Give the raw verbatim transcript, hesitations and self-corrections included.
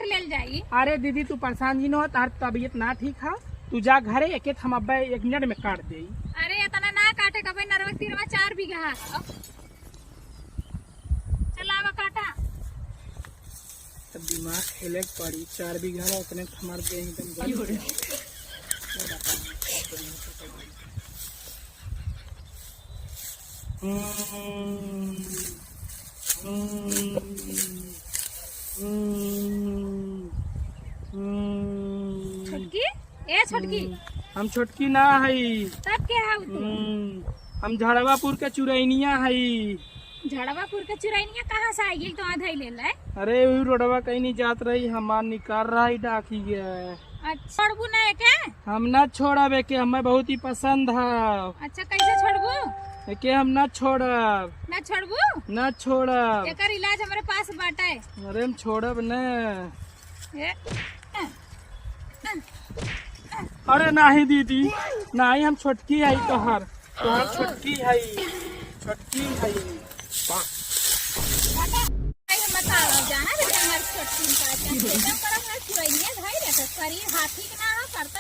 लेल जाई। अरे दीदी, तू परेशान जी न हो, तार तबीयत ना ठीक है, तू जा घरे, एके हम अब्बे एक मिनट में काट देई। अरे इतना ना काटे, कबे नरवा तिरवा चार बीघा है। चला आवा काटा। तब दिमाग खेले के पड़ी, चार बीघा बा, उतने हमार देह एकदम गल गया। हम्म, हम्म, हम्म, हम्म। छोटकी, ए छोटकी। हम्म, हम छोटकी ना हई। तब के हऊ तू? हम्म, हम झड़वापुर के चुरैनिया हई। झड़वापुर के चुरैनिया कहाँ से आई गई तो आधा ही ले ले? अरे, उ रोडवा कहीं नहीं जात रही, हमार निकाल रहा है डाकिया। अच्छा, छोड़बू ना एके? हम ना छोड़ब एके, हमें बहुत ही पसंद है। अच्छा, कैसे छोड़बू? एके हम ना छोड़ब। ना छोड़बू? ना छोड़ब। एकर इलाज हमरे पास बाटे। अरे, हम छोड़ब ना। ए, अरे नाही दीदी, नाही, हम छोटकी हई तोहर, तोहर छोटकी हई, छोटकी हई। अरे बताओ, जाना बेटा, हमारी छोटकी का क्या? एकदम पर अपना चुरैया भाई रहता, शरीर हाथी के ना हो, करता।